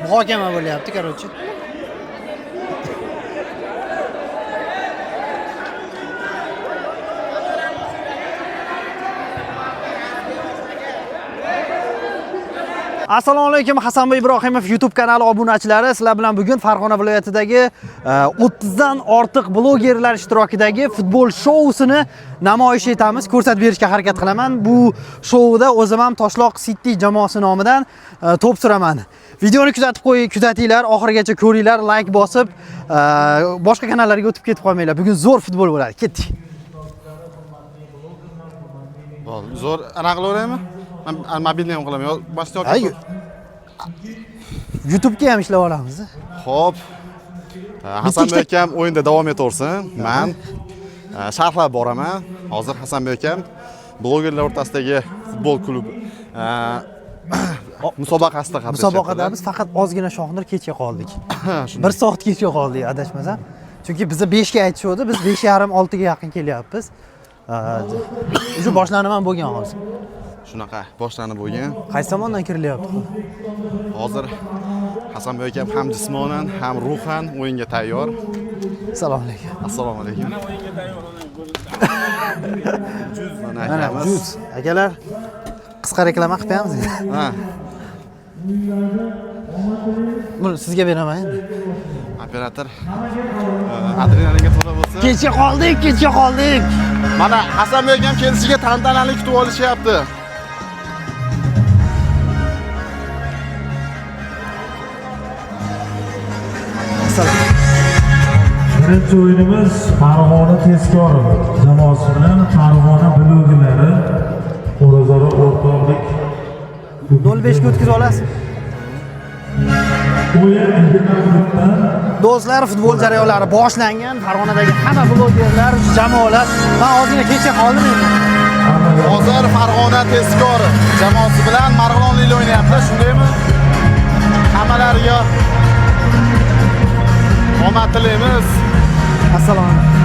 Muhokama bo'lyapti, короче. Assalomu alaykum, Hasanboy Ibrohimov YouTube kanali obunachilari. Sizlar bilan bugun Farg'ona viloyatidagi 30 dan ortiq blogerlar ishtirokidagi futbol shousini namoyish etamiz, ko'rsatib berishga harakat qilaman. Bu shouda o'zim ham Toshloq City jamoasi nomidan to'p suraman. Videoni kuzatib qo'y, kuzatinglar, oxirigacha ko'ringlar, like bosib, boshqa kanallarga o'tib ketib qolmanglar. Bugun zo'r futbol bo'ladi. Ketdik. Bo'ldi. Zo'r anaqa qilaveraymi? Man mobilni ham qilaman. Yo, boshqa Ay, YouTube'ga ham ishlab olamiz. Xo'p. Hasanbek akam o'yinda davom etaversin. Man sharhlab boraman. Hozir Hasanbek akam blogerlar o'rtasidagi futbol klubi musobaqasida qatnashyaptilar. Musobaqadamiz, faqat ozgina Shohnur kechga qoldik. Bir soat kechga qoldik adashmasam. Chunki biza 5 ga aytishuvdi, biz 5:30 6 ga yaqin kelyapmiz. Уже boshlanib ham bo'lgan hozir. Shunaqa boshlanib bo'lgan. Qaysi tomondan kirilyapti? Hozir Hasanbek akam ham jismonan, ham ruhan o'yinga tayyor. Assalomu alaykum. Assalomu alaykum. Mana Mana akamiz. juz. Akalar, qisqa reklama qilib qo'yamiz. Ha, Buni sizga beraman endi. Operator adrenalinga to'la bo'lsa. Kechga qoldik, kechga qoldik. Mana Hasanbek akam kelishiga tantanali kutib olishyapti. Assalom. Birinchi o'yinimiz Farg'ona tezkor jamoasi bilan Farg'ona blogerlari o'zaro o'rtoqlik. 05 ga o'tkazib olasiz. O'yin 20 minutdan. Do'stlar, futbol jarayonlari boshlangan. Farg'onadagi hamma blogerlar, jamoalar. Men ozgina kechga qoldim endi. Hozir Farg'ona tezkor jamoasi bilan Marg'ilonliklar o'ynayapti, shundaymi? Hammalariga omad tilaymiz. Assalomu alaykum.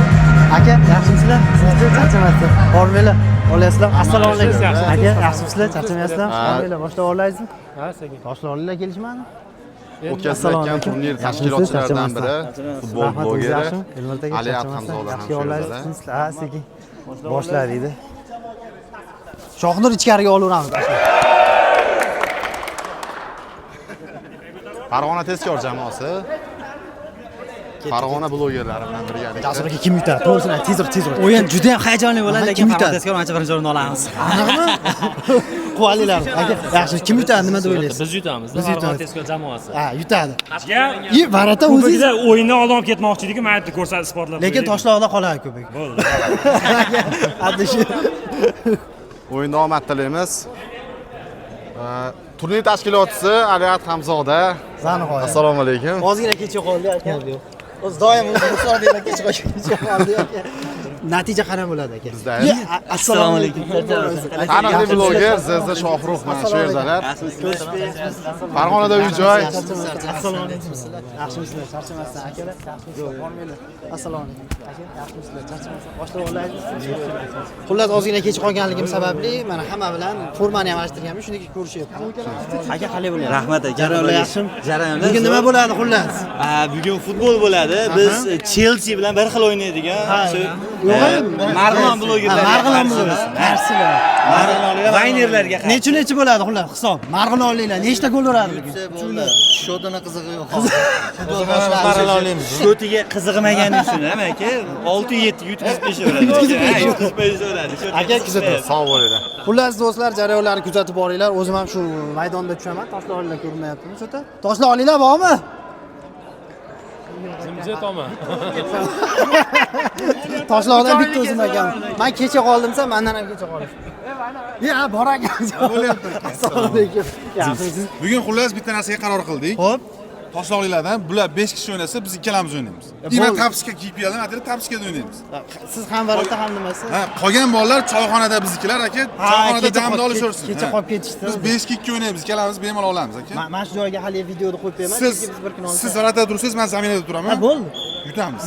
Aka, yaxshimisizlar? Sizchi charchamasizlar? Hormanglar, olasizlar. Assalomu alaykum. Aka, yaxshimisizlar? Charchamayapsizlar? Hormanglar, boshlab olasizmi? Ha, sekin. Toshloqliklar kelishmadi? O'tkazilayotgan turnir tashkilotchilaridan biri futbol Rahmat, o'zingiz blogeri yaxshimi? Elmir aka, Ali charchamasizlar? Adhamzoda ham Yaxshi shu yerdalar. olasizmi? Ha, sekin. Boshla deydi. Shohnur ichkariga olaveramiz. Farg'ona tezkor jamoasi Farg'ona blogerlari bilan birgalikda. Jasur aka, kim yutadi? To'g'risini ayt, tezroq, tezroq. O'yin juda ham hayajonli bo'ladi, Aha, lekin kim Farg'ona yutadi? tezkor ancha birinchi o'rinni olamiz. Aniqmi? Quvonlilar. Aka, yaxshi, kim yutadi? Nima deb o'ylaysiz? Biz yutamiz. Biz Farg'ona yutamiz. tezkor jamoasi. Ha, yutadi. Ya, I, varata o'zingiz. kubokda o'yinni oldin olib ketmoqchi edik, mana bitta ko'rsatib isbotlab Lekin qo'ydik. Toshloqda qoladi kubok. Bo'ldi. Addi shu. O'yinda omad tilaymiz. Turnir tashkilotchisi Ali Adhamzoda. Zanihoya. Assalomu alaykum. Ozgina kechga qoldi aka. O'zi doim o'zi kech kechga qoldi aka. Natija qanday bo'ladi aka? Bizda Ye, assalomu alaykum. Taniqli bloger ZZ Shohruh mana shu yerdalar. Farg'onada uy joy. Assalomu alaykum. Yaxshimisizlar? Charchamasdan akalar. Yaxshimisizlar? Hormanglar. Assalomu alaykum. Aka, yaxshimisizlar? Charchamasdan. Boshlab olaylikmi? Xullas, ozgina kech qolganligim sababli mana hamma bilan formani ham alishtirganman, shunday ko'rishyapman. Aka, qalay bo'lyapti? Rahmat aka. Jarayonlar yaxshimi? Jarayonlar Bugun nima zo'r. bo'ladi xullas? Ha, bugun futbol bo'ladi. Biz Chelsea bilan bir xil o'ynaydigan shu Yo'q, Marg'ilon blogerlariga Marg'ilon qarshi. blogerlar. Qarshila. Marg'ilonliklar vaynerlarga qarshi. Necha necha bo'ladi xullas hisob? Marg'ilonliklar nechta gol uradi bugun? Shotini qizig'i yo'q. Shotiga qiziqmagani uchun ham aka 6-7 yutqizib beshaveradi. Yutqizib Ha, yutqizib beshaveradi. Shotiga Aka, kuzatib. Sog' bo'linglar. Xullas do'stlar, jarayonlarni kuzatib boringlar. O'zim ham shu maydonda tushaman. Toshloqliklar ko'rinmayaptimi shu yerda? Toshloqliklar bormi? Jimjit oma. Toshloqdan bitta o'zim ekan. Men kecha qoldimsa, mendan ham kecha qolishdi. Ya, bor ekan. Bo'lyapti. Assalomu alaykum. Yaxshimisiz? Bugun xullas bitta narsaga qaror qildik. Xo'p. Toshloqliklardan bular 5 kishi o'ynasa, biz ikkalamiz o'ynaymiz. bo'ldi. Men tapsika kiyib keldim, atira tapsikada o'ynaymiz. Siz ham varata ham nimasi? Ha, qolgan bolalar choyxonada biznikilar aka, choyxonada kecha damni qolib- olishaversin. kecha Ha. qolib ketishdi. Biz 5 ga 2 o'ynaymiz, ikkalamiz bemalol olamiz aka. Mana shu joyga hali videoni qo'yib qo'yaman, Siz chunki biz bir kun oldin. siz varatada tursangiz, men zaminada turaman. Ha, bo'ldi. Yutamiz.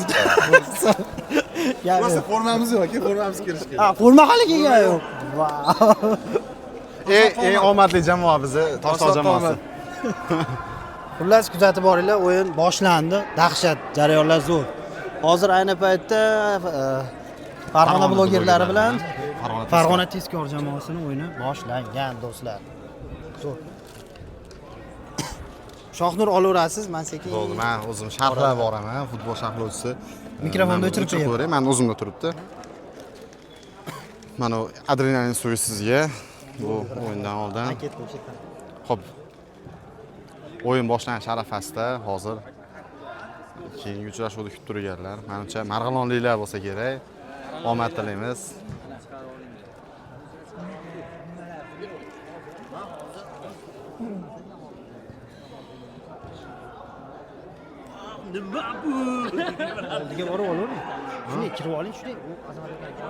Ya, Rosa formamiz yo'q aka, formamiz kelishi kerak. Ha, forma hali kelgani yo'q. Vau. Eng omadli jamoa bizni Toshloq jamoasi. Xullas, kuzatib boringlar, o'yin boshlandi. Dahshat, jarayonlar zo'r. Hozir ayni paytda Farg'ona blogerlari bilan Farg'ona tezkor jamoasini o'yini boshlangan, do'stlar. Zo'r. Shohnur olaverasiz, men sekin. Bo'ldi, men o'zim sharhlab boraman, futbol sharhlovchisi. Mikrofonni Man o'chirib o'chirib qo'ying. qo'yay, men o'zimda turibdi. Mana bu adrenalin suvi sizga bu o'yindan oldin. Ketdim, ketdim. Xo'p. O'yin boshlanish arafasida hozir keyingi uchrashuvni kutib turganlar. Menimcha marg'ilonliklar bo'lsa kerak. Omad tilaymiz. Oldiga borib olavering. Shunday kirib oling, shunday. U Azamat aka.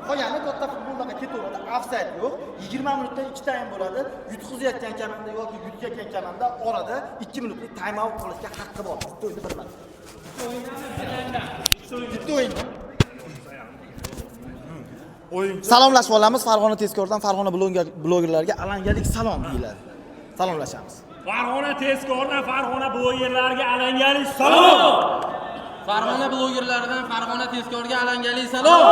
Qolgani katta futboldaqa ketaveradi. Offside yo'q. 20 minutda 2 taym bo'ladi. Yutqizayotgan komanda yoki yutayotgan komanda orada 2 minutlik time out qilishga haqqi bor. Bitta o'yinda bir marta. Bitta o'yinda. Salomlashib olamiz Farg'ona tezkordan Farg'ona blogerlarga alangalik salom deyiladi. Salomlashamiz. Farg'ona tezkordan Farg'ona blogerlariga alangalik salom. Farg'ona blogerlaridan Farg'ona tezkorga alangali salom.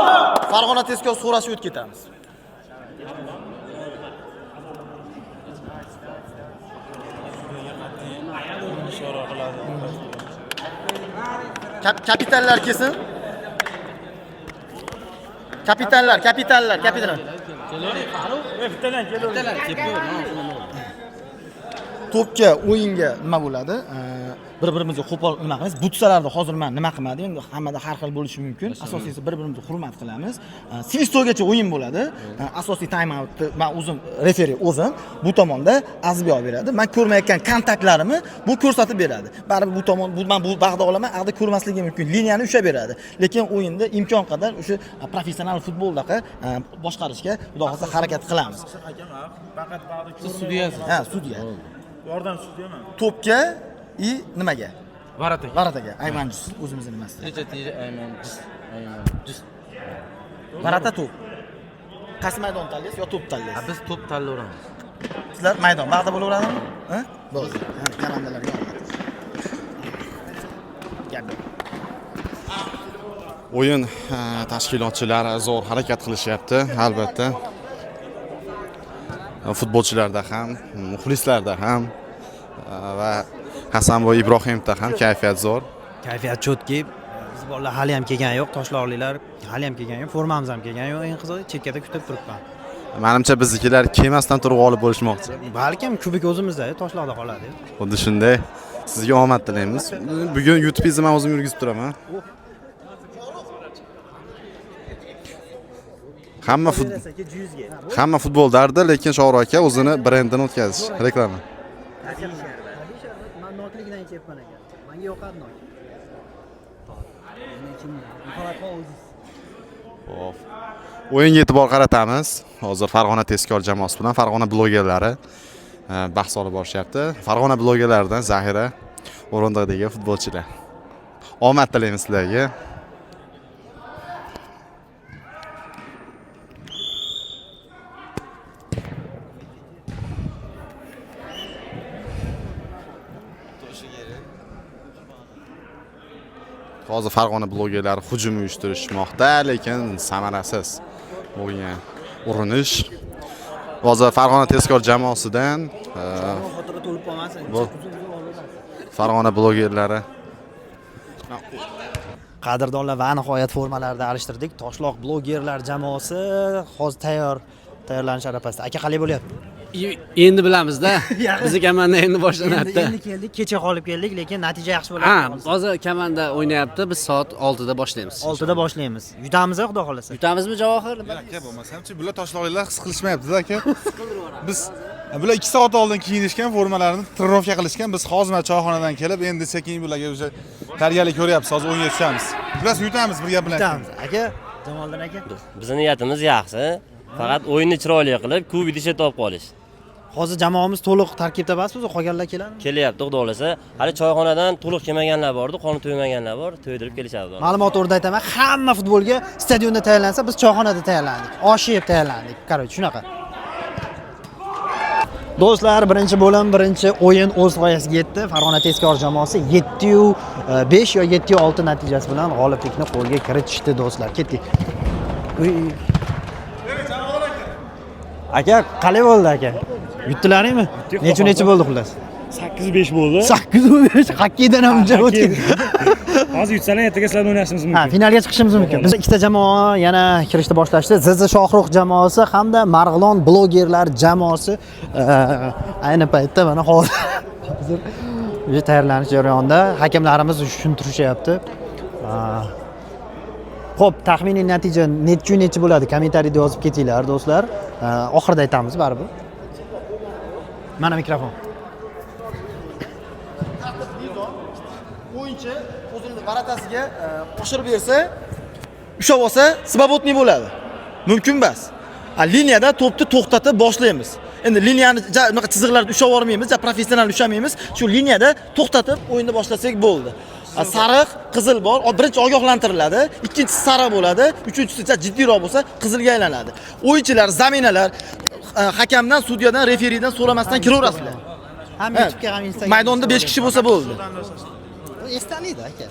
Farg'ona tezkor so'rashib o'tib ketamiz. Kapitanlar kelsin. Kapitanlar, kapitanlar, kapitanlar. Bittalar kelib. To'pga, o'yinga nima bo'ladi? Bir-birimizga qo'pol nima qilamiz? Butsalarni hozir men nima qilmadim? Endi hammada har xil bo'lishi mumkin. Asosiysi bir-birimizni hurmat qilamiz. Свисток gacha o'yin bo'ladi. Asosiy time outni men o'zim referi o'zim bu tomonda Azbiyo beradi. Men ko'rmayotgan kontaktlarimni bu ko'rsatib beradi. Baribir bu tomon bu men bu bag'da olaman, ag'da ko'rmasligi mumkin. Liniyani ushlab beradi. Lekin o'yinda imkon qadar o'sha professional futboldaqa boshqarishga xudo xohlasa harakat qilamiz. Siz sudyasiz. Ha, sudya. Yordam sudyaman. To'pga и nimaga? Ворота ga. Ворота ga. Aymanjus o'zimizni nimasi. Teja teja ayman. Ayman. Ворота to'p. Qaysi maydon tanlaysiz yo to'p tanlaysiz? Biz to'p tanlayveramiz. Sizlar maydon bag'da bo'laveradimi? Ha? Bo'ldi. Ha, komandalarga omad. Gap yo'q. O'yin tashkilotchilari zo'r harakat qilishyapti, albatta. Futbolchilarda ham, muxlislarda ham va Hasanboy Ibrohimovda ham kayfiyat zo'r. Kayfiyat чёткий. Biz bolalar hali ham kelgani yo'q, toshloqliklar hali ham kelgani yo'q, formamiz ham kelgani yo'q. Eng qizig'i chekkada kutib turibman. Menimcha biznikilar kelmasdan turib g'olib bo'lishmoqchi. Balkim kubik o'zimizda, toshloqda qoladi. Xuddi shunday. Sizga omad tilaymiz. Bugun YouTube'ingizni men o'zim yurgizib turaman. Hamma futbol dardi, lekin Shohruh aka o'zini brendini o'tkazish, reklama. Men nokligidan ichyapman aka. Menga yoqadi nok. Muhabbatxon o'zingiz. Xo'p. O'yinga e'tibor qaratamiz. Hozir Farg'ona tezkor jamoasi bilan Farg'ona blogerlari bahs olib borishyapti. Farg'ona blogerlaridan Zahira o'rindiqdagi futbolchilar. Omad tilaymiz sizlarga. Hozir Farg'ona blogerlari hujum uyushtirishmoqda, lekin samarasiz bo'lgan urinish. Hozir Farg'ona tezkor jamoasidan Xotira to'lib qolmasin. Farg'ona blogerlari Qadrdonlar, va nihoyat formalarni alishtirdik. Toshloq blogerlar jamoasi hozir tayyorlanish arafasida. Aka, qalay bo'lyapti? Endi bilamizda. Bizni komanda endi Endi, boshlanadi. endi keldik, kecha qolib keldik, lekin natija yaxshi Ha, bo'lyapti. hozir komanda o'ynayapti. Biz soat 6 da boshlaymiz. 6 da boshlaymiz. Yutamiz, xudo xohlasa. Yutamizmi, Javohir? Aka, bo'lmasamchi, bular toshloqliklar his qilishmayapti-da aka. Biz bular 2 soat oldin kiyinishgan, formalarini тренировка qilishgan. Biz hozir mana choyxonadan kelib, endi sekin bularga o'sha tayyorgarlik ko'ryapmiz. Hozir o'yinga tushamiz. Xullas yutamiz bir gap bilan. Yutamiz. Aka, Jamoliddin aka. Bizni niyatimiz yaxshi. Faqat o'yinni chiroyli qilib, kubikni chetga olib qolish. Hozir jamoamiz to'liq tarkibda emas, o'zi qolganlar keladimi? Kelyapti, xudo xohlasa. Hali choyxonadan to'liq kelmaganlar bor-edi, qoni to'ymaganlar bor, to'ydirib kelishadi. Ma'lumot o'rnida aytaman, hamma futbolga stadionda tayyorlansa, biz choyxonada tayyorlandik. Osh yeb tayyorlandik. Короче, shunaqa. Do'stlar, birinchi bo'lim, birinchi o'yin o'z g'oyasiga yetdi. Farg'ona tezkor jamoasi 7-5 yo 7-6 natijasi bilan g'oliblikni qo'lga kiritishdi do'stlar. Ketdik. Uy. Aka, qalay bo'ldi aka? Yutdilaringmi? Necha bo'ldi xullas? 8-5 bo'ldi. 8-5 xokkeydan ham uncha o'tgan. Hozir yutsalar ertaga sizlar bilan o'ynashimiz Ha, mumkin. finalga chiqishimiz mumkin. Biz ikkita jamoa yana kirishni boshlashdi. ZZ Shohrux jamoasi hamda Marg'ilon blogerlar jamoasi ayni paytda mana hozir hozir tayyorlanish jarayonida hakamlarimiz tushuntirishyapti. Xo'p, taxminiy natija necha bo'ladi? Kommentariyda yozib ketinglar do'stlar. Oxirida aytamiz baribir. Mana mikrofon. O'yinchi o'zini ворота siga oshirib bersa, ushlab olsa, свободный bo'ladi. Mumkin emas. Liniyada to'pni to'xtatib boshlaymiz. Endi liniyani unaqa chiziqlarda ushlab yubormaymiz, ja professional ushlamaymiz. Shu liniyada to'xtatib o'yinni boshlasak bo'ldi. Sariq, qizil bor. Birinchi ogohlantiriladi, ikkinchisi sariq bo'ladi, uchinchisi ja jiddiyroq bo'lsa qizilga aylanadi. O'yinchilar, замена lar hakamdan, sudyadan, referidan so'ramasdan kiraverasizlar. Ham YouTube'ga ham Instagramga. Maydonda 5 kishi bo'lsa bo'ldi. Esdalikda aka.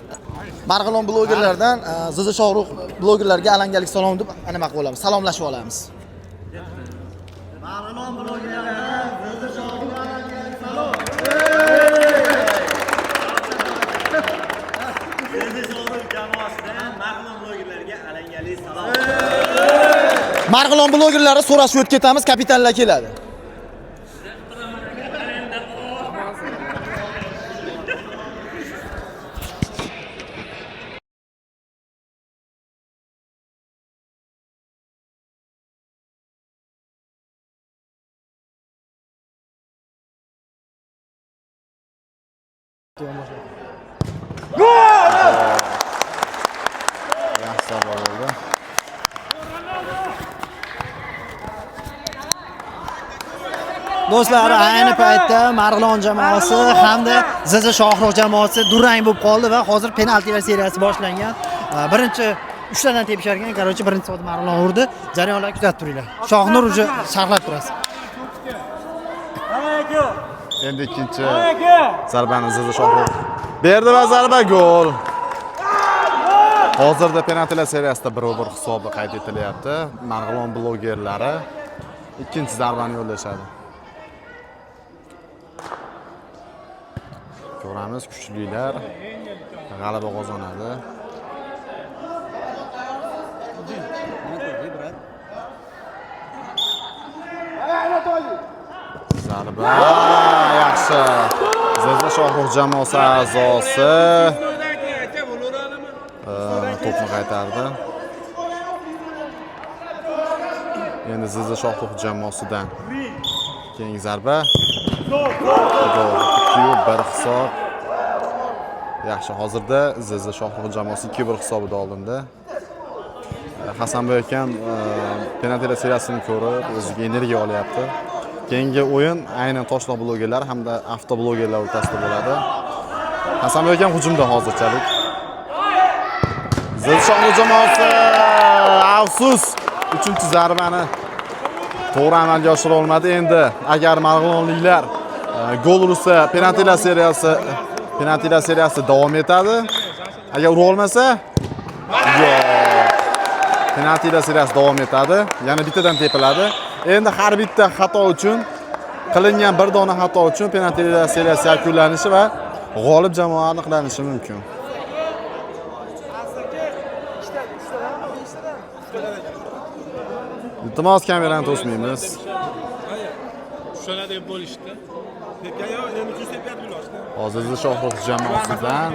Marg'ilon blogerlardan ZZ Shohrux blogerlarga alangalik salom deb nima qilib olamiz, salomlashib olamiz. Marg'ilon blogerlardan ZZ Shohrux alangalik salom. ZZ Shohrux jamoasidan Marg'ilon blogerlarga alangalik salom. Marg'ilon blogerlari so'rashib o'tib ketamiz, kapitanlar keladi. Yaxshi zarba bo'ldi. Do'stlar, ayni paytda Marg'ilon jamoasi hamda ZZ Shohrux jamoasi durang bo'lib qoldi va hozir penaltilar seriyasi boshlangan. Birinchi uchtadan tepishar ekan, короче, birinchi soat Marg'ilon urdi. Jarayonlarni kuzatib turinglar. Shohnur уже sharhlab turasiz. Endi ikkinchi zarbani ZZ Shohrux berdi va zarba gol. Hozirda penaltilar seriyasida 1-1 hisobi qayd etilyapti. Marg'ilon blogerlari ikkinchi zarbani yo'llashadi. Ko'ramiz, kuchlilar g'alaba qozonadi. Zarba yaxshi. ZZ Shohrux jamoasi a'zosi to'pni qaytardi. Endi ZZ Shohrux jamoasidan keyingi zarba. Gol. 2-1 hisob. Yaxshi, hozirda ZZ Shohrux jamoasi 2-1 hisobida oldinda. Hasanboy akam penaltilar seriyasini ko'rib, o'ziga energiya olyapti. Keyingi o'yin aynan Toshloq blogerlar hamda avtoblogerlar o'rtasida bo'ladi. Hasanboy akam hujumda hozirchalik. ZZ Shohrux jamoasi afsus 3-zarbani to'g'ri amalga oshira olmadi. Endi agar marg'ilonliklar gol ursa, penaltilar seriyasi davom etadi. Agar ura olmasa, yo'q. Penaltilar seriyasi davom etadi. Yana bittadan tepiladi. Endi har bitta xato uchun qilingan bir dona xato uchun penaltilar seriyasi yakunlanishi va g'olib jamoa aniqlanishi mumkin. Iltimos, kamerani to'smaymiz. Hozir Shohrux jamoasidan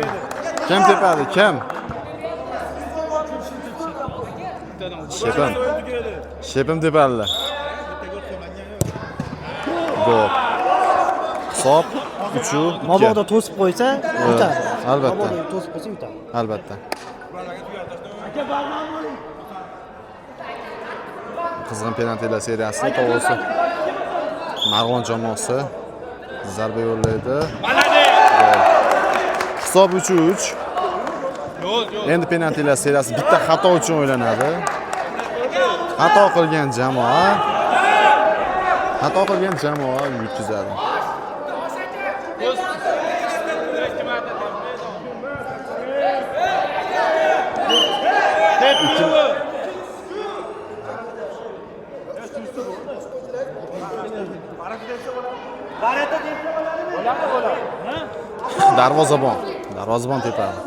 kim tepadi? Kim? Shepim. Shepim tepadilar. Gol. Hisob 3-2. Mabodo to'sib qo'ysa, yutadi. Albatta. Mabodo to'sib qo'ysa yutadi. Albatta. Qizg'in penaltilar seriyasi to'g'risi Marg'ilon jamoasi zarba yo'llaydi. Hisob 3-3. Endi penaltilar seriyasi bitta xato uchun o'ynanadi. Xato qilgan jamoa yutqizadi. Darvozabon tepadi.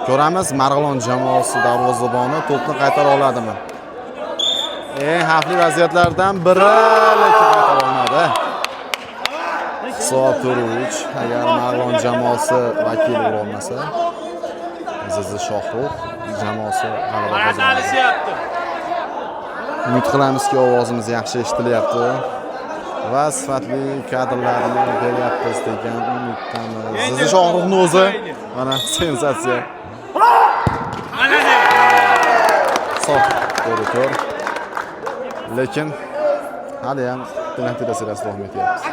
Ko'ramiz, Marg'ilon jamoasi darvozaboni to'pni qaytara oladimi? Eng xavfli vaziyatlardan biri, lekin qaytara olmadi. Hisob 4-3. Agar Marg'ilon jamoasi vakili ura olmasa, ZZ Shohrux jamoasi g'alaba qozonadi. Umid qilamizki, ovozimiz yaxshi eshitilyapti va sifatli kadrlarni beryapmiz degan umiddamiz. ZZ Shohruxning o'zi mana sensatsiya. Hisob 4-4. Lekin hali ham penaltilar seriyasi davom etyapti.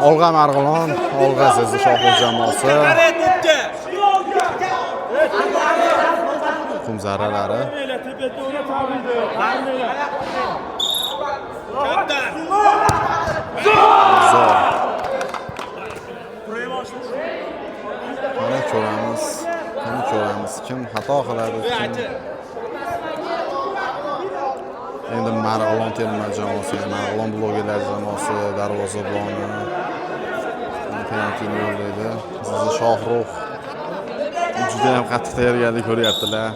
Olg'a Marg'ilon, olg'a ZZ Shohrux jamoasi. Qum zarralari. Zo'r. Mana ko'ramiz, kim xato qiladi, kim. Endi Marg'ilon terma jamoasi, Marg'ilon blogerlar jamoasi darvozaboni penaltini yo'llaydi. ZZ Shohrux juda ham qattiq tayyorgarlik ko'ryaptilar.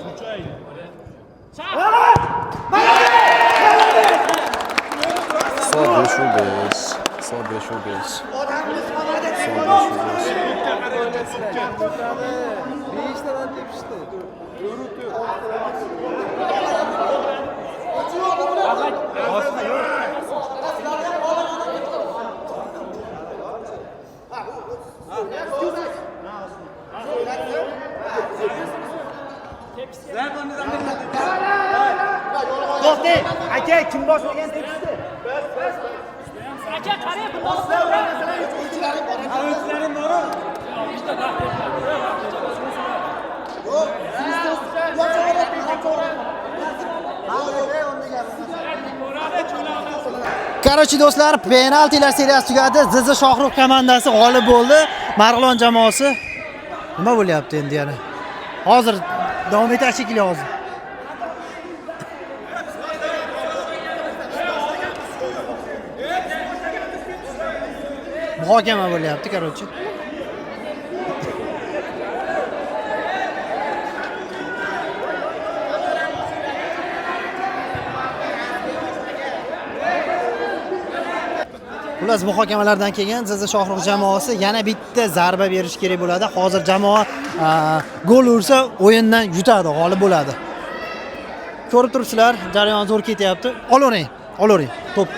Hisob 5-5. Hisob 5-5. Hisob 5-5. To'xtang, aka, kim bosmagan tepishdi? Aka, qarang, bu Короче, do'stlar, penaltilar seriyasi tugadi. ZZ Shohrux komandasi g'olib bo'ldi. Marg'ilon jamoasi nima bo'lyapti endi yana? Hozir davom etadi shekilli hozir. Muhokama bo'lyapti, короче. Xullas, muhokamalardan keyin ZZ Shohrux jamoasi yana bitta zarba berish kerak bo'ladi. Hozir jamoa gol ursa o'yindan yutadi, g'olib bo'ladi. Ko'rib turibsizlar, jarayon zo'r ketyapti. Olavering, olavering to'p.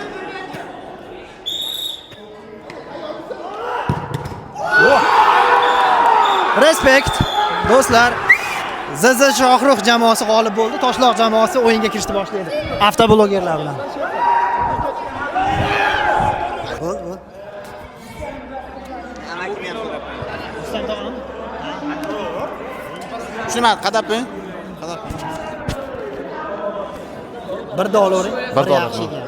Respekt do'stlar. ZZ Shohrux jamoasi g'olib bo'ldi. Toshloq jamoasi o'yinga kirishni boshlaydi. Avtoblogerlar bilan. Bo'ldi. Shuni qadab qo'ying. Bir dolavering. Bir dolar. Yaxshi ekan.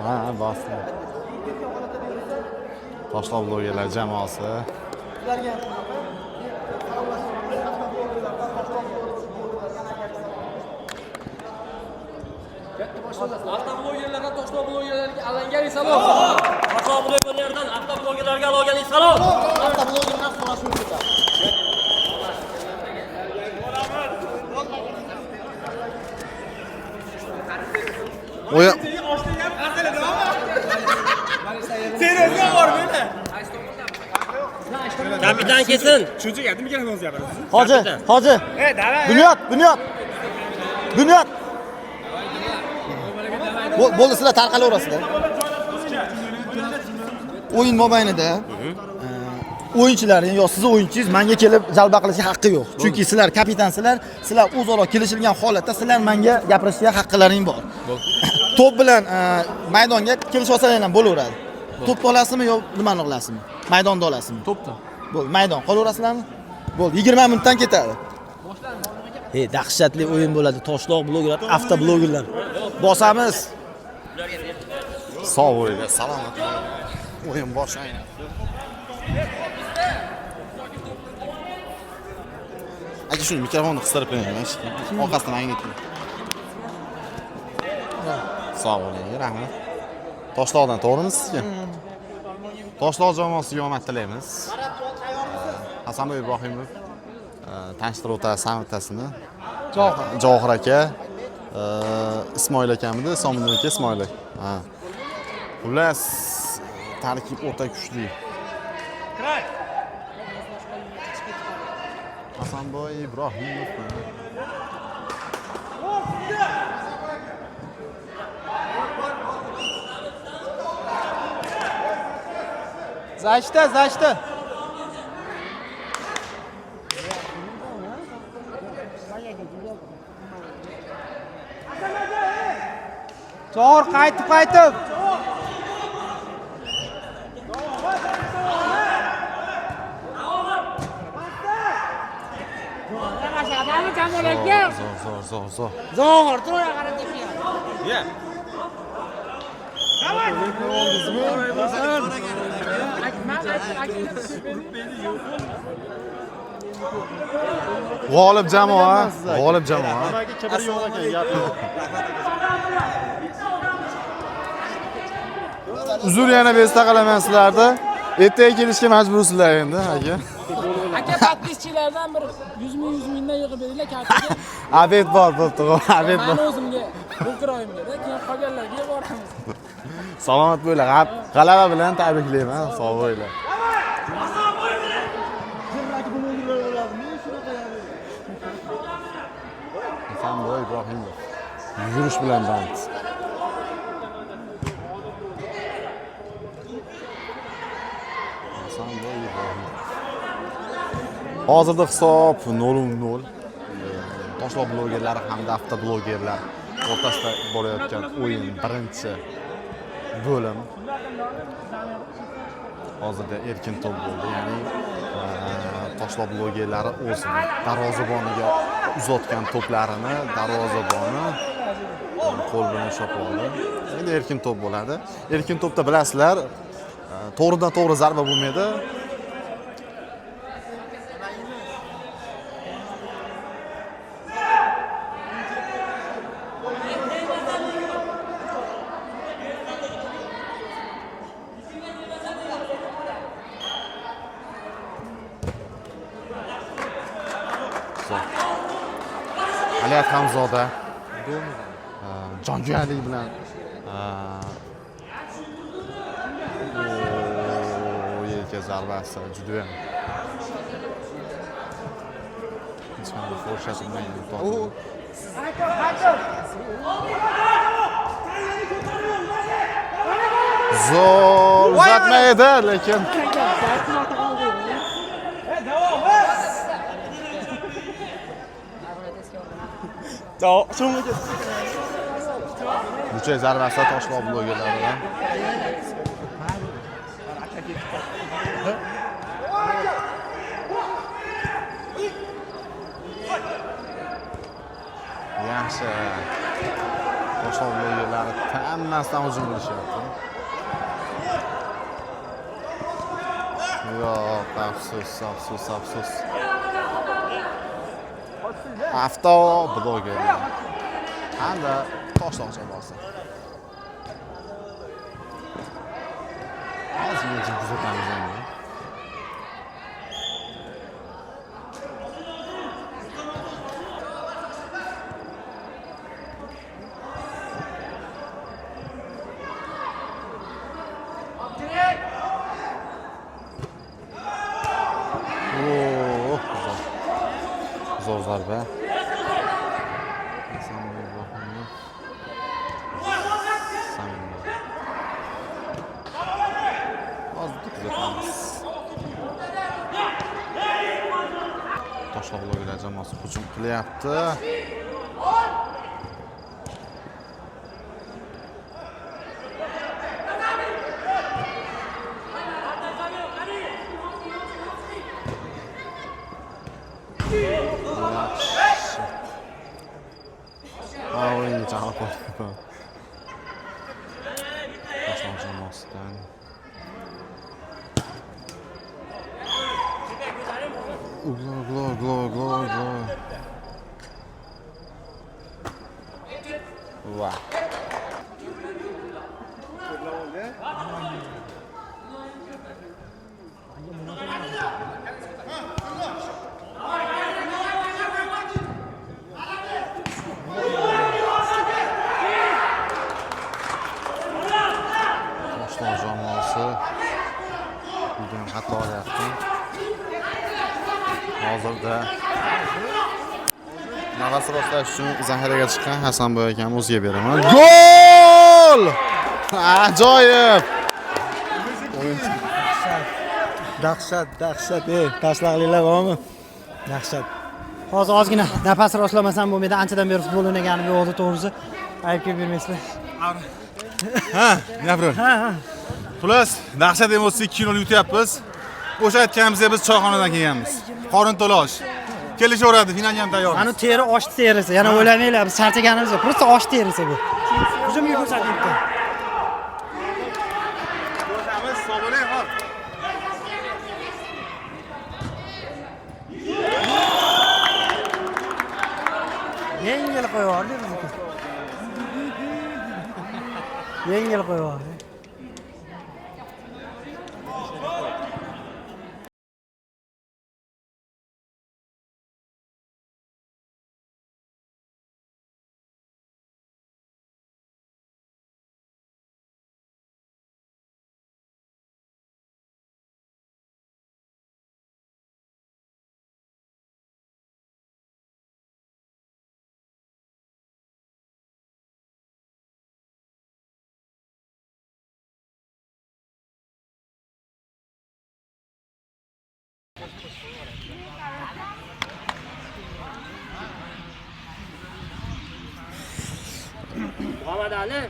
Ha, bosdi. Toshloq blogerlar jamoasi. Avtoblogerlardan toshloq blogerlarga alangali salom. Toshloq blogerlardan avtoblogerlarga alangali salom. Avtoblogerlar so'rashib ketadi. O'yin Kapitan kelsin. Hoji, hoji. Bunyod, Bunyod. Bunyod. Bo'ldi, sizlar tarqalaverasizlar. O'yin mobaynida O'yinchilaring yo sizni o'yinchingiz menga kelib jalba qilishga haqqi yo'q. Chunki sizlar kapitansizlar, sizlar o'zaro kelishilgan holatda sizlar menga gapirishga haqqilaring bor. To'p bilan maydonga kelishib olsanglar ham bo'laveradi. To'pni olasizmi yo nimani olasizmi? Maydonda olasizmi? To'pni. Bo'ldi, maydon qolaverasizlarmi? Bo'ldi, 20 minutdan ketadi. Hey, dahshatli o'yin bo'ladi. Toshloq blogerlar, avtoblogerlar. Bosamiz. Sog' bo'linglar, salomat bo'ling. O'yin boshlanyapti. Aka, shuni mikrofonni qistirib qo'ying, orqasidan anglating. Sog' bo'ling, rahmat. Toshloqdan to'g'rimi sizga? Toshloq jamoasiga omad tilaymiz. Hasanboy Ibrohimov tanishtirib o'tadi samittasini. Javohir aka, Ismoil akamidi, Isomiddin aka, Ismoil aka. Ha. Xullas, tarkib o'ta kuchli. Hasanboy Ibrohimov. Zashta, zashta. To'g'ri, qaytib, qaytib. Zo'r, zo'r, zo'r, zo'r. Zo'r, tur qarab. G'olib jamoa, g'olib jamoa. Uzr, yana besta qilaman sizlarni. Ertaga kelishga majbursizlar endi, aka. Aka, podpисчиlardan bir 100 ming 100 mingdan yig'ib beringlar kartaga. Obed bor, bo'pti, obed bor. Mani o'zimga, bu kiroyimga-da, keyin qolganlarga boramiz. Salomat bo'linglar. G'alaba bilan tabriklayman. Sog' bo'linglar. Hasanboy Ibrohimov yugurish bilan band. Hasanboy Ibrohimov. Hozirda hisob 0-0. Toshloq blogerlari hamda avtoblogerlar o'rtasida bo'layotgan o'yin birinchi bo'lim. Hozirda erkin to'p bo'ldi, ya'ni Toshloq blogerlari o'z darvozaboniga uzatgan to'plarini darvozaboni qo'l bilan ushlab oldi. Endi erkin to'p bo'ladi. Erkin to'pda bilasizlar, to'g'ridan to'g'ri zarba bo'lmaydi. Aliyat Hamzoda jonkuyarlik bilan yelka zarbasi juda ham hech qanday ko'rsatilmagan. Zo'r uzatmaydi, lekin Burchak zarbasi Toshloq blogerlaridan. Yaxshi. Toshloq blogerlari hammasidan hujum qilishyapti. Yo'q, afsus, afsus, afsus. Avto blogerlar hamda Toshloq jamoasi. Ozgincha kuzatamiz endi. Zo'r zarba. Hozir kuzatamiz. Toshloq blogerlar jamoasi hujum qilyapti. Ha, o'yinga chalib qo'ydi. Toshloq jamoasidan Uglo, uglo, uglo, uglo, uglo. Va. Toshloq jamoasi bugun xato olyapti. Hozirda nafas rostlash uchun zaxiraga chiqqan Hasanboy akam o'ziga beraman. Gol! Ajoyib! Dahshat, dahshat, ey, tashlaqliklar bormi? Dahshat. Hozir ozgina nafas rostlamasam bo'lmaydi. Anchadan beri futbol o'ynaganim yo'q edi, to'g'risi. Aybga bermaysizlar. Ha, gapir. Xullas, dahshat emotsiya 2-0 yutyapmiz. O'sha aytganimizdek biz choyxonadan kelganmiz. Qorin to'la osh. Kelishaveradi, finalga ham tayyormiz. Mana teri osh terisi. Yana o'ylamanglar, biz charchaganimiz yo'q. Просто osh terisi bu. Hujumga ko'rsatyapti. Ko'rishamiz, sog' bo'ling, hop. Yengil qo'yib yubordi bizniki. Yengil qo'yib yubordi. Muhammad Ali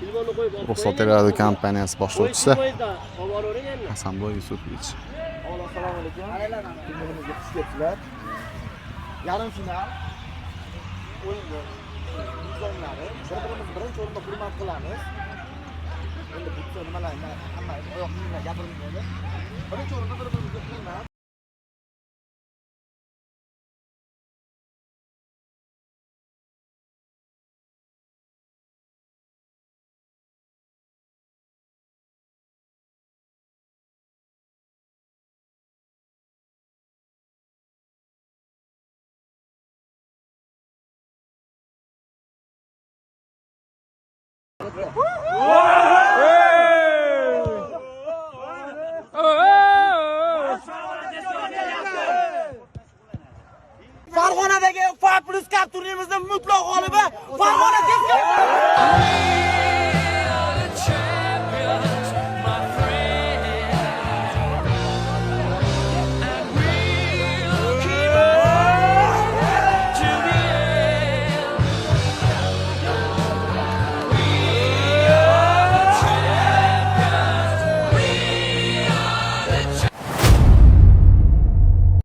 telefonni qo'yib olib Ruxsat beradi kompaniyasi boshlovchisi Hasanboy Yusufovich. Avvalo assalomu alaykum. Turnirimizga xush kelibsizlar. Yarim final o'yinni nizomlari, bir-birimizni birinchi o'rinda hurmat qilamiz. Endi bu nimalar, hamma oyoq kiyimlar gapirilmaydi. Birinchi o'rinda bir-birimizni hurmat.